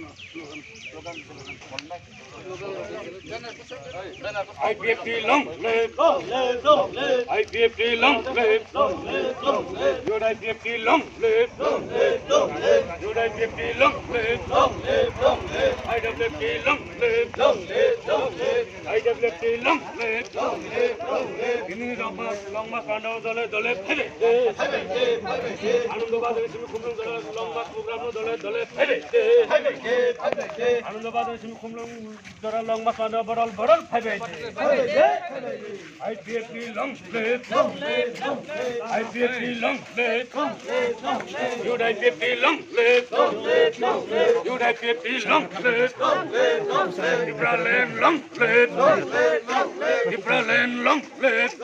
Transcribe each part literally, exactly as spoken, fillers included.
I P F T long live! I P F T long live! U D I P F T long live! U D I P F T long live! I W F T long live! I W F T long live! Long live! Long live! Long live! Long live! Anando Bazar simi khumlung dole long march program no dole dole phaibai de. Phaibai de, phaibai de. Anando Bazar simi khumlung dole long march no bodol bodol phaibai de. Phaibai de, phaibai de. I P F T long live. Long live, long live. I P F T long live. Long live, long live. U D I P F T long live. Long live, long live. U D I P F T long live. Long live, long live. Tipraland long live. Long live, long live. Tipraland long live.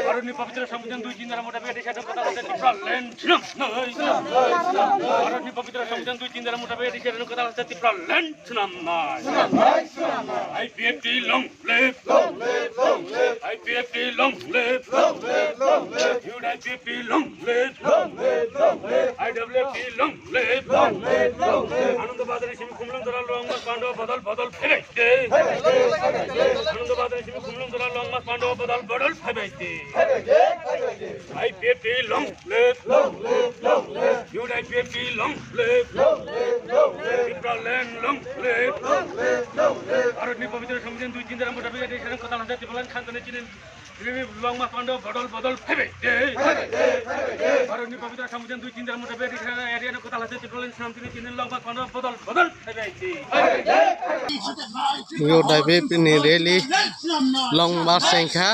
Bharatni pabitra songbidan dui chin dhara mutabik adhikar no kotha hote Tipraland swnamnai. Bharatni pabitra songbidan dui chin dhara mutabik adhikar no kotha hote Tipraland swnamnai. I P F T long live. I P F T long live. U D I P F T long live. I W F T long live. Anando Bazar simi khumlung dole long march no bodol bodol phaibai de. Anando Bazar simi khumlung dole long march no bodol bodol phaibai de. I P F T long live. U D I P F T long live. Tipraland long live. Bharatni pabitra songbidan dui chin dhara mutabik adhikar no kotha hote Tipraland swnamnai chini long march no bodol bodol phaibai de. Bharatni pabitra songbidan dui chin dhara mutabik adhikar no kotha hote Tipraland swnamnai chini long march no bodol bodol phaibai de. U D I P F T ni rally long march wngkha.